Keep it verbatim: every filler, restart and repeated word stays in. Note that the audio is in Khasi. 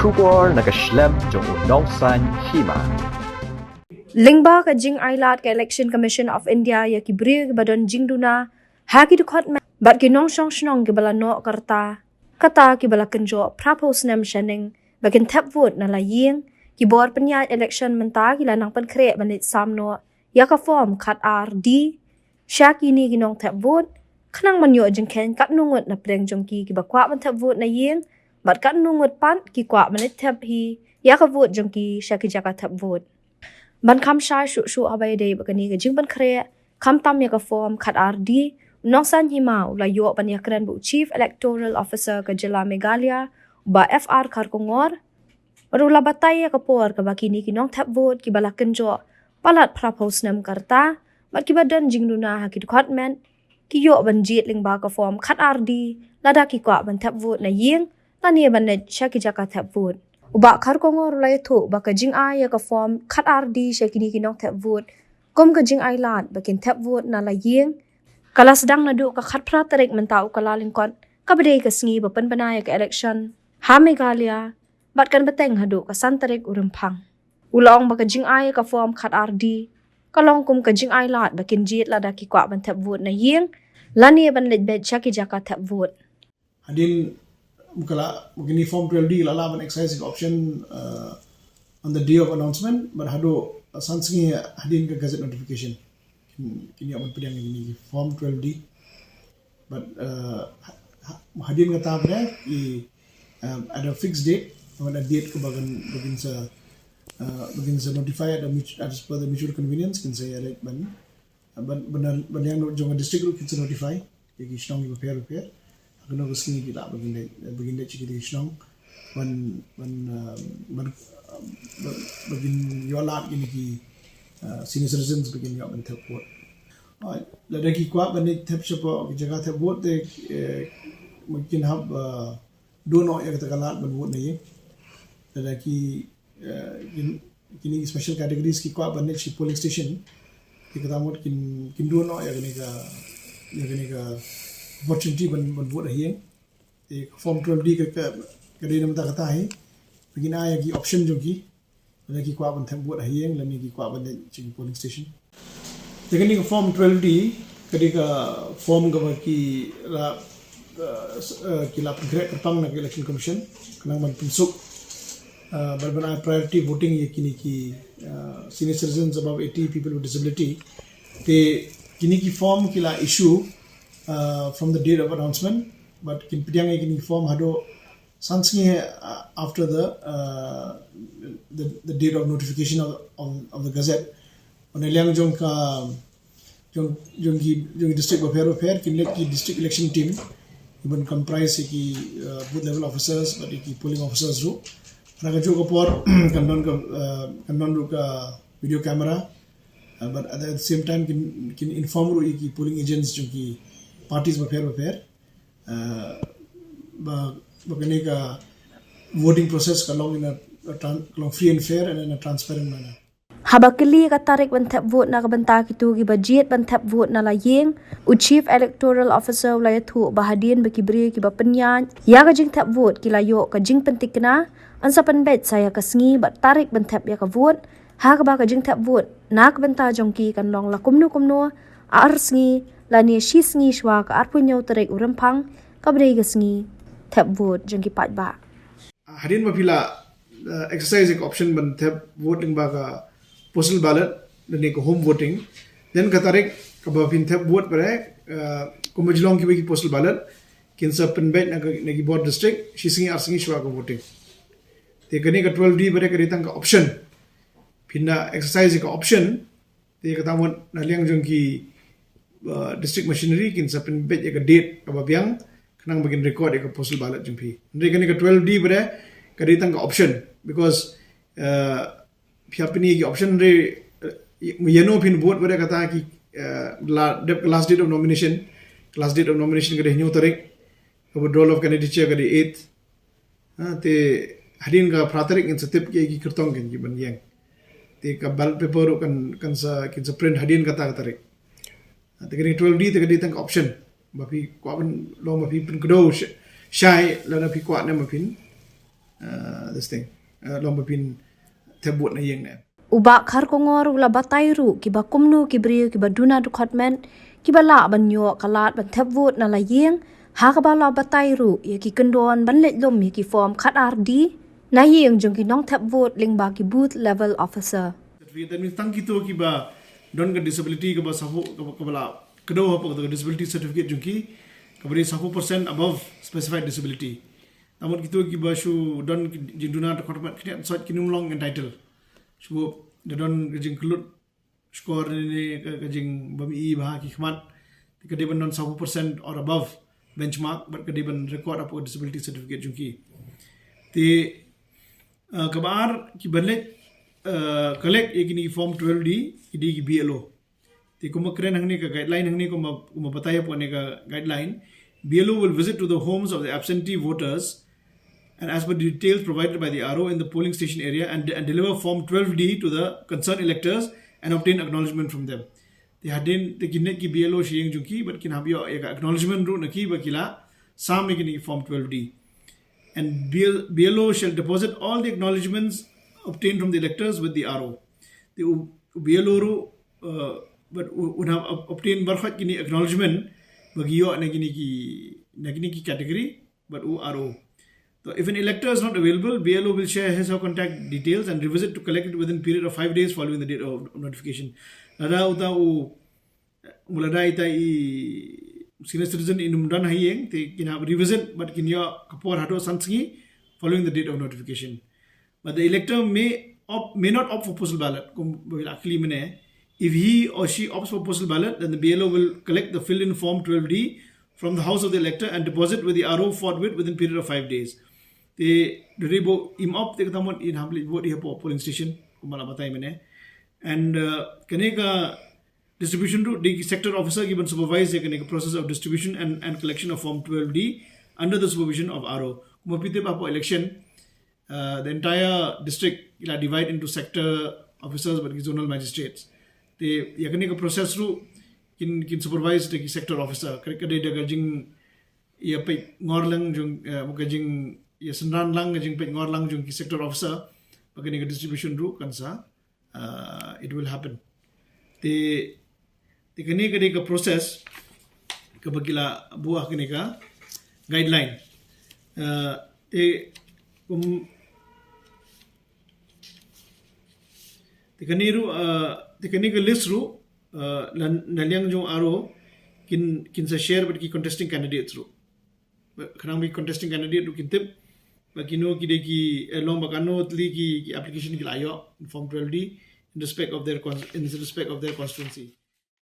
Khubor na ka shlem jong u Nongsaiñ Hima. Lyngba ka jingailad ka Election Commission of India ïa ki briew kiba don jingduna ha ki dkhot met bad ki nongshong shnong kiba la noh ka rta, kata kiba la kynjoh phra phew snem shaneng ba kin thep vote na la ïing, ki bor pynïaid election mynta ki la nang pynkhreh ban leit sam noh ïa ka form khat ar D sha kine ki nongthep vote, khnang ban ïoh jingkheiñ katno ngut na pdeng jong ki kiba kwah ban thep vote na ïing bad katno ngut pat ki kwah ban leit thep hi ïa ka vote jong ki sha ki jaka thep vote. Ban kham shai shuh shuh haba ïadei bad kane ka jingpynkhreh khamtam ïa ka form khat ar D, u Nongsaiñ Hima u la ïoh ban ïakren bad u Chief Electoral Officer ka jylla Meghalaya, u Bah F R Kharkongor, bad u la batai ïa ka por kaba kine ki nongthep vote kiba la kynjoh palat phra phew snem ka rta bad kiba don jingduna ha ki dkhot met, ki ïoh ban jied lyngba ka form khat ar D lada ki kwah ban thep vote na ïing lane ban leit sha ki jaka thep vote. U Bah Kharkongor u la ïathuh ba ka jingai ïa ka form khat ar D sha kine ki nongthep vote kum ka jingailad ba kin thep vote na la ïing ka la sdang naduh ka khat phra tarik mynta u Kyllalyngkot, kaba dei ka sngi ba pynbna ïa ka election ha Meghalaya, bad kan bteng haduh ka san tarik u Rymphang. U la ong ba ka jingai ïa ka form khat ar D ka long kum ka jingailad ba kin jied lada ki kwah ban thep vote na ïing lane ban leit beit sha ki jaka thep vote. Hadien ba ka la, ba kine form twelve D ka la lah ban exercise ka option, uh, on the day of announcement, bad haduh, uh, san sngi hadien ka gazette notification kin, kin ïoh ban pdiang ïa kine ki form twelve D. Bad, uh, ha-, ha-, hadien kata pat ki, um, at a fixed date, bad a date kaba kan, ba kin sa, uh, ba kin sa notify at a mutu-, at as per the mutual convenience, kin sa ïa leit ban, ban, ban, ban ïeng jong ka district ruh kin sa notify ïa ki shnong kiba pher bapher ha kano ka sngi ki lah ba kin leit, ba kin leit sha ki shnong ban, ban, um, ban, um, ban, ban ïoh lad kine ki, uh, senior citizens ba kin ïoh ban thep vote. Ah, lada ki kwah ban leit thep shapoh ki jaka thep vote te, eh, kin hap, uh, duh noh ïa kata ka lad ban vote na ïing. Lada ki, eh, kin, kine ki special categories ki kwah ban leit sha polling station, te kata mut kin, kin duh noh ïa kane ka, ïa kane ka opportunity ban, ban vote ha ïing. Te ka form twelve D ka, ka, ka dei na bynta kata hi. Ba kin ai ïa ki option jong ki. Lada ki kwah ban thep vote ha ïing lane ki kwah ban leit sha ki polling station. Te kane ka form twelve D ka dei ka form kaba ki la, uh, s-, uh, ki la pynkhreh kyrpang na ka Election Commission khnang ban pynsuk, uh, ban, ban ai priority voting ïa kine ki, uh, senior citizens above eighty, people with disability. Te kine ki form ki la issue, uh, from the date of announcement, bad kin pdiang ïa kine ki form haduh san sngi, uh, after the, uh, the, the date of notification of, of, of the gazette. Bad na liang jong ka, jong, jong ki, jong ki district bapher bapher kin leit ki district election team, ki ban comprise ïa ki, uh, booth level officers bad ïa ki polling officers ruh. Ha kajuh ka por kan don ka, uh, kan don ruh ka video camera, uh, bad at the same time kin, kin inform ruh ïa ki polling agents jong ki parties bapher bapher. Uh, ba, ba kane ka voting process ka long in a, a tran-, ka long free and fair and in a transparent manner. Haba kylli ïa ka tarik ban thep vote na ka bynta kito kiba jied ban thep vote na la ïing, u Chief Electoral Officer u la ïathuh ba hadien ba ki briew kiba pynïaid ïa ka jingthep vote ki la ïoh ka jingpyntikna, yn sa pynbeit sa ïa ka sngi bad tarik ban thep ïa ka vote, ha kaba ka jingthep vote na ka bynta jong ki kan long la kumno kumno, ar sngi lane shi sngi shuwa ka arphew hynñiew tarik u Rymphang, kaba dei ka sngi thep vote jong ki paidbah. Hadien ba phi la, uh, exercise ka option ban thep vote lyngba ka postal ballot lane ka home voting, then ka tarik kaba phin thep vote pat, uh, kumba jyllong kiwei ki postal ballot kin sa pynbeit na ka, na ki bor district shi sngi ar sngi shuwa ka voting. Te kane ka twelve D pat ka dei tang ka option. Phin da exercise ka option, te kata mut na liang jong ki, uh, district machinery kin sa pynbeit ïa ka date kaba biang khnang ba kin record ïa ka postal ballot jong phi. Hynrei kane ka twelve D pat ka dei tang ka option, because, uh, phi hap pyni ki option, hynrei, uh, ïano phin vote pat kata ki, uh, la dep ka last date of nomination, last date of nomination ka dei hynñiew tarik, ka withdrawal of candidature ka dei eighth. Ha, te hadien ka phra tarik ngin sa tip ki, ki kyrtong kin ki ban ïeng. Te ka ballot paper ruh kan, kan sa, kin sa print hadien kata ka tarik. Ha, te ka dei twelve D, te ka dei tang ka option. Ba phi kwah ban long, ba phi pynkdew sh-, shai lada phi kwah ne ba phin uh, this thing, uh, long ba phin thep vote na ïing ne. U Bah Kharkongor u la batai ruh kiba kumno ki briew kiba duna dkhot met kiba lah ban ïoh ka lad ban thep vote na la ïing, ha kaba la batai ruh ïa ki kyndon ban leit lum ïa ki form khatar D na ïing jong ki nongthep vote lyngba ki booth level officer. Certificate, that means tang kito kiba don ka disability kaba saphew, kaba, kaba la kdew hapoh ka disability certificate jong ki, kaba dei saphew percent above specified disability. Namut kito kiba shu don ki jingduna dkhot met, kine sait kim long entitled. Shu da don ka jingkyllut shkor ne, ne ka, ka jingbym i bha ki khmat, te ka dei ban don saphew percent or above benchmark, bad ka dei ban record hapoh disability certificate jong ki. Te, uh, kaba ar, kiba leit, uh, collect ïa kine ki form twelve D, ki dei ki B L O. Te kumba kren hangne ka guideline hangne, kumba, kumba batai hapoh ne ka guideline, B L O will visit to the homes of the absentee voters and, as per details provided by the R O in the polling station area, and, and deliver form twelve D to the concerned electors and obtain acknowledgement from them. Te hadien te kin leit ki B L O sha ïing jong ki bad kin hap ïoh ïa ka acknowledgement ruh na ki ba ki la sam ïa kine ki form twelve D. And B L, B L O shall deposit all the acknowledgements obtained from the electors with the R O. Te u, u B L O ruh, uh, bad u, un hap ob-, obtain baroh kine acknowledgement ba ki ïoh na kine ki, na kine ki category bad u R O. So if an elector is not available, B L O will share his or contact details and revisit to collect it within period of five days following the date of notification. Lada uta u, lada ita i senior citizen in um don ha ïing, te kin hap revisit bad kin ïoh ka por haduh san sngi following the date of notification. But the elector may opt, may not opt for postal ballot, kumba la khlieh mynne. If he or she opts for postal ballot, then the B L O will collect the filled-in form twelve D from the house of the elector and deposit with the R O forthwith within period of five days. Te, da dei ba im opt te kata mon in hap leit vote ïa hapoh polling station, kumba la batai mynne. And, uh, kane ka distribution ruh, dei ki sector officer kiban supervise ïa kane ka process of distribution and, and collection of form twelve D under the supervision of R O. Kumba phi tip hapoh election, uh, the entire district ki la divide into sector officers bad ki zonal magistrates. Te ïa kane ka process ruh kin, kin supervise da ki sector officer. Ka, ka dei da ka jing ïa peit ngor lang jong, eh, ka jing ïa synran lang, ka jing peit ngor lang jong ki sector officer ba kane ka distribution ruh kan sa, uh, it will happen. Te, te kane ka dei ka process kaba ki la buh ha kane ka guideline. Uh, te, um, te kane ruh, uh, te kane ka list ruh, uh, na, na liang jong R O kin, kin sa share bad ki contesting candidates ruh. Khnang ba ki contesting candidate ruh kin tip ba kino ki dei ki, eh, long ba kano tylli ki, ki application ki la ïoh in form twelve D in respect of their con-, in respect of their constituency.